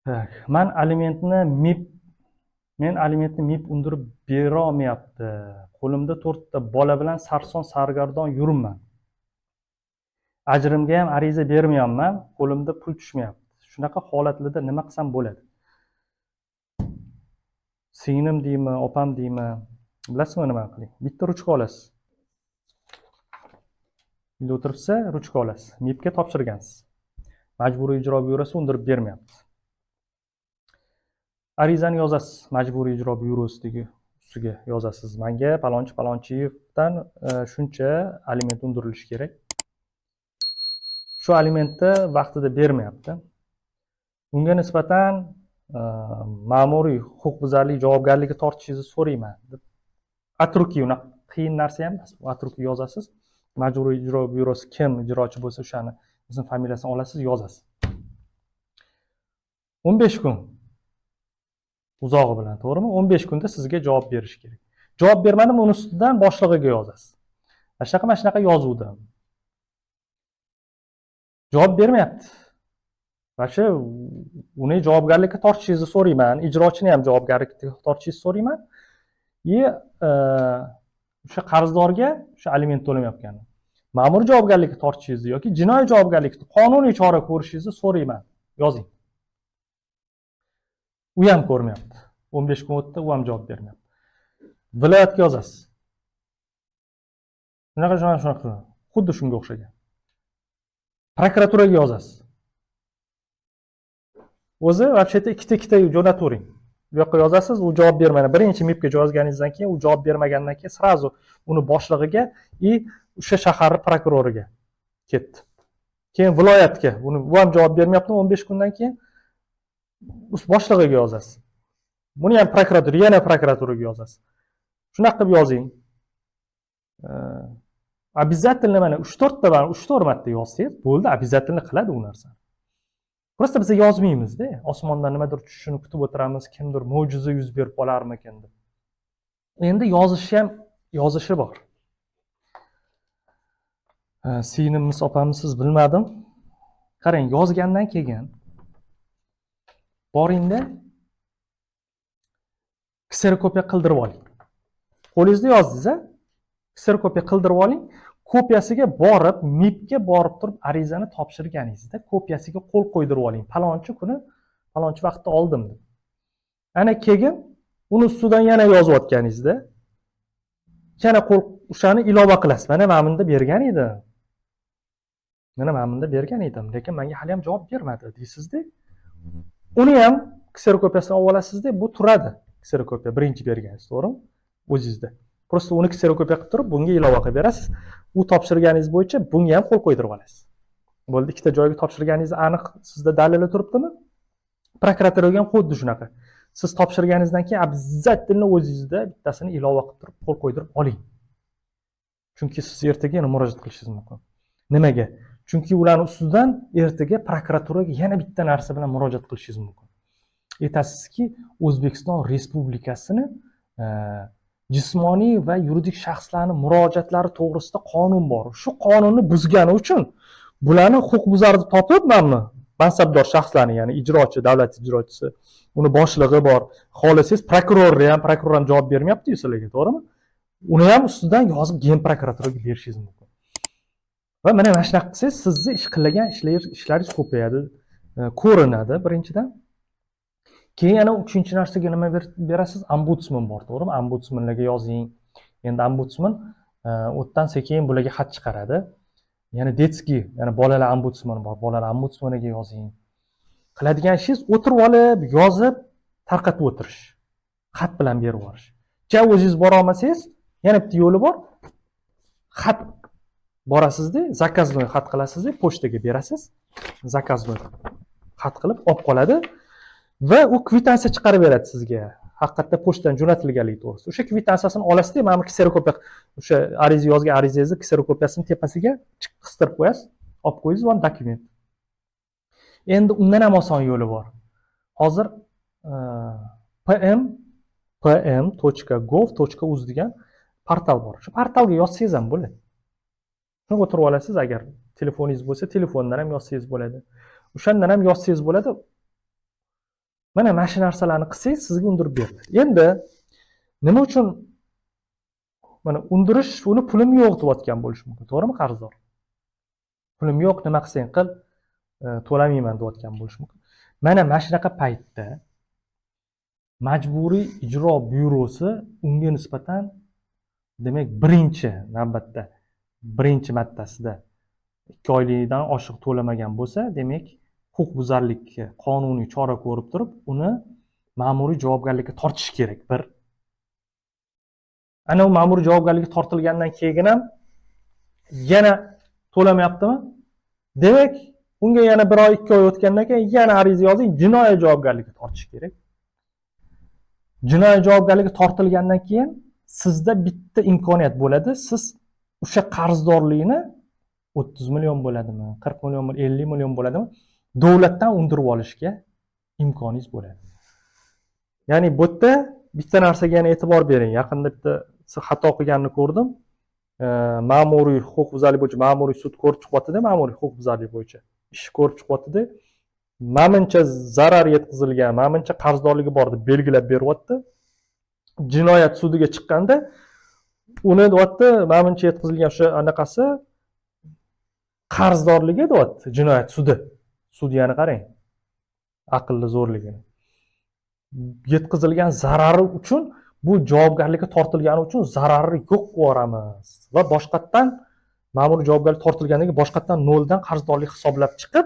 Так, men alimentni MIB undirib berolmayapti. Qo'limda to'rtta bola bilan sarson sargardon yuribman. Ajrimga ham ariza bermayapman, qo'limda pul tushmayapti. Shunaqa holatlarda nima qilsam bo'ladi? Singlim deymi, opam deymi, bilasizmi nima qiling? Bitta ruchka olasiz. Uyda o'tiribsa, ruchka olasiz. MIBga topshirgansiz. Majburiy ijro byurosi undirib bermayapti. Arizani yozasiz, Majburiy ijro byurosidagi ustiga yozasiz. Manga palonchi palonchiyevdan shuncha aliment undirilishi kerak. Shu alimentni vaqtida bermayapti. Unga nisbatan ma'muriy huquqbuzarlik javobgarligiga tortishingizni so'rayman deb, от руки, unaqa qiyin narsa ham emas. От руки yozasiz. Majburiy ijro byurosi kim ijrochi bo'lsa, o'shani ism familiyasini olasiz, yozasiz. 15 kun uzog'i bilan, to'g'rimi? 15 kunda sizga javob berishi kerak. Javob bermadimi, uni ustidan boshlig'iga yozasiz. Mana shunaqa, mana shunaqa yozuvdim. Javob bermayapti. Вообще uni javobgarlikka tortishingizni so'rayman, ijrochini ham javobgarlikka tortishingizni so'rayman. И o'sha qarzdorga, o'sha aliment to'lamayotgani, ma'muriy javobgarlikka tortishingizni yoki jinoiy javobgarlikka, qonuniy chora ko'rishingizni so'rayman. Yozing. U ham ko'rmayapti. 15 kun o'tdi, u ham javob bermayapti. Viloyatga yozasiz. Shunaqa, shunaqa, shunaqa. Xuddi shunga o'xshagan. Prokuraturaga yozasiz. O'zi вообще-то ikkita ikkita jo'natavering. Bu yoqqa yozasiz, u javob bermaydi. Birinchi MIBga yozganingizdan keyin, u javob bermagandan keyin сразу uni boshlig'iga и o'sha shaharni prokuroriga ketdi. Keyin viloyatga, uni u ham javob bermayapti 15 kundan keyin, boshlig'iga yozasiz. Buni ham prokuratura, yana prokuraturaga yozasiz. Shunaqa qilib yozing. Обязательно mana uch to'rtta, mana uch to'rt marta yozsangiz bo'ldi, обязательно qiladi u narsani. Просто biz yozmaymizda, osmondan nimadir tushishini kutib o'tiramiz, kimdir mo'jiza yuz berib qolarmikin deb. Endi yozishi ham, yozishi bor. Singlimmiz, opamisiz, bilmadim. Qarang, yozgandan keyin boringda kserokopiya qildirib oling. Qo'lingizda yozdingiz, a? Kserokopiya qildirib oling. Kopiyasiga borib, MIBga borib turib arizani topshirganingizda kopiyasiga qo'l qo'ydirib oling. Palonchi kuni, palonchi vaqtda oldim deb. Ana keyin uni ustidan yana yozayotganingizda yana qo'l o'shani ilova qilasiz. Mana bunda bergan edim. Mana mana bunda bergan edim, lekin menga hali ham javob bermadi deysizda. Uni ham kserokopiyasini olib olasizda, bu turadi. Kserokopiya birinchi berganingiz, to'g'rimi? O'zingizda. Просто uni kserokopiya qilib turib, bunga ilova qilib berasiz. U topshirganingiz bo'yicha bunga ham qo'l qo'ydirib olasiz. Bo'ldi, ikkita joyga topshirganingiz aniq sizda dalili turibdimi? Prokuraturaga ham xuddi shunaqa. Siz topshirganingizdan keyin обязательно o'zingizda bittasini ilova qilib turib qo'l qo'ydirib oling. Chunki siz ertaga yana murojaat qilishingiz mumkin. Nimaga? Chunki ularni ustidan ertaga prokuraturaga yana bitta narsa bilan murojaat qilishingiz mumkin. Aytasizki, O'zbekiston Respublikasini jismoniy va yuridik shaxslarni murojaatlari to'g'risida qonun bor. Shu qonunni buzgani uchun bularni huquqbuzar deb topib, manmi mansabdor shaxslarni, ya'ni ijrochi, davlat ijrochisi, uni boshlig'i bor. Xohlasangiz, prokurorni ham, prokuror ham javob bermayapti-yu sizlarga, to'g'rimi? Uni ham ustidan yozib Genprokuraturaga berishingiz mumkin. Va mana shunaqa qilsangiz, sizni ish qilagan ishlaringiz ko'payadi, ko'rinadi birinchidan. Keyin yana uchinchi narsaga nima berasiz? Ombudsman bor, to'g'rimi? Ombudsmanlarga yozing. Endi ombudsman u yerdan sekin bularga xat chiqaradi. Yana детский, ya'ni bolalar ombudsmani bor, bolalar ombudsmaniga yozing. Qiladigan ishingiz o'tirib olib, yozib, tarqatib o'tirish. Xat bilan berib yuborish. Ja o'zingiz bora olmasangiz, yana bitta yo'li bor. Xat borasizda, заказной xat qilasizda, pochtaga berasiz. Заказной xat qilib olib qoladi va u kvitansiya chiqarib beradi sizga. Haqiqatda pochtadan jo'natilganligi to'g'risida. O'sha kvitansiyasini olasizda, mana bu kserokopiya, o'sha ariza yozgan arizangizni kserokopiyasini tepasiga qistirib qo'yasiz, olib qo'yasiz va dokument. Endi undan ham oson yo'li bor. Hozir pm.pm.gov.uz degan portal bor. Shu portalga yozsangiz ham bo'ladi. Shuni o'tirib olasiz, agar telefoningiz bo'lsa, telefondan ham yozsangiz bo'ladi. O'shandan ham yozsangiz bo'ladi. Mana shu narsalarni qilsangiz, sizga undirib beriladi. Endi nima uchun mana undirish, uni pulim yo'q deyotgan bo'lishi mumkin, to'g'rimi qarzdor? Pulim yo'q, nima qilsang qil, to'lamayman deyotgan bo'lishi mumkin. Mana shunaqa paytda Majburiy ijro byurosi unga nisbatan, demak, birinchi navbatda, birinchi martasida 2 oylikdan oshiq to'lamagan bo'lsa, demak, huquqbuzarlikka qonuniy chora ko'rib turib, uni ma'muriy javobgarlikka tortish kerak. Bir ana u ma'muriy javobgarlikka tortilgandan keyin ham yana to'lamayaptimi, demak, unga yana bir oy, 2 oy o'tgandan keyin yana ariza yozing, jinoiy javobgarlikka tortish kerak. Jinoiy javobgarlikka tortilgandan keyin sizda bitta imkoniyat bo'ladi: siz o'sha qarzdorlikni, 30 million bo'ladimi, 40 million, 50 million bo'ladimi, davlatdan undirib olishga imkoningiz bo'ladi. Ya'ni bu yerda bitta narsaga yana e'tibor bering. Yaqinda bitta xato qilganini ko'rdim. Ma'muriy huquqbuzarlik bo'yicha ma'muriy sud ko'rib chiqyaptida, ma'muriy huquqbuzarlik bo'yicha ish ko'rib chiqyaptida, manimcha zarar yetkazilgan, manimcha qarzdorligi bor deb belgilab beryapti. Jinoyat sudiga chiqqanda uni deyapti, manimcha yetkazilgan o'sha anaqasi, qarzdorligi, deyapti jinoyat sudi. Sudyani qarang aqlli zo'rligini. Yetkazilgan zarari uchun, bu javobgarlikka tortilgani uchun zararni yo'q qilib yuboramiz va boshqatdan ma'muriy javobgarlik tortilgandan keyin boshqatdan noldan qarzdorlik hisoblab chiqib,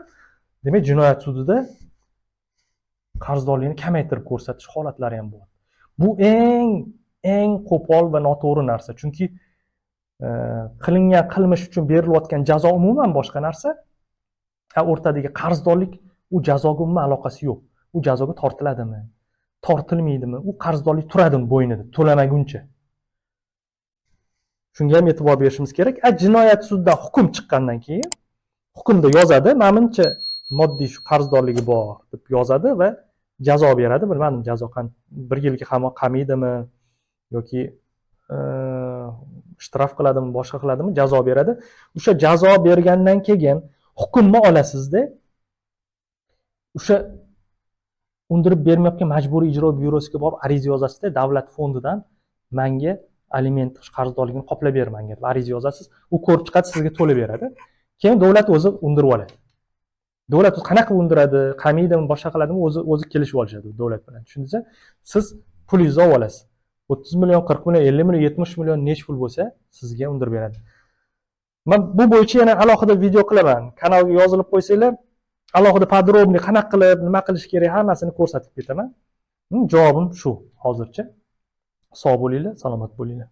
demak, jinoyat sudida qarzdorlikni kamaytirib ko'rsatish holatlari ham bo'ladi. Bu eng eng qo'pol va noto'g'ri narsa, chunki qilingan qilmish uchun berilayotgan jazo umuman boshqa narsa, a o'rtadagi qarzdorlik, u jazoga umuman aloqasi yo'q. U jazoga tortiladimi, tortilmaydimi, u qarzdorlik turadi bo'ynida to'lamaguncha. Shunga ham e'tibor berishimiz kerak. A jinoyat sudidan hukm chiqqandan keyin hukmda yozadi, manimcha moddiy shu qarzdorligi bor deb yozadi va jazo beradi. Bilmadim, jazo bir yilga qamaydimi yoki shtraf qiladimi, boshqa qiladimi, jazo beradi. O'sha jazo bergandan keyin hukmni olasizda, o'sha undirib bermayotgan Majburiy ijro byurosiga borib ariza yozasizda, davlat fondidan manga aliment qarzdorligini qoplab ber manga deb ariza yozasiz. U ko'rib chiqadi, sizga to'lab beradi. Keyin davlat o'zi undirib oladi. Davlat o'zi qanaqa undiradi, qamaydimi, boshqa qiladimi, o'zi kelishib olishadi davlat bilan, tushundingizmi? Siz pulingizni olib olasiz, 30 million, 40 million, 50 million, 70 million, nechi pul bo'lsa, sizga undirib beradi. Man bu bo'yicha yana alohida video qilaman. Kanalga yozilib qo'ysanglar, alohida подробный qanaqa qilib, nima qilish kerak, hammasini ko'rsatib ketaman. Javobim shu hozircha. Sog' bo'linglar, salomat bo'linglar.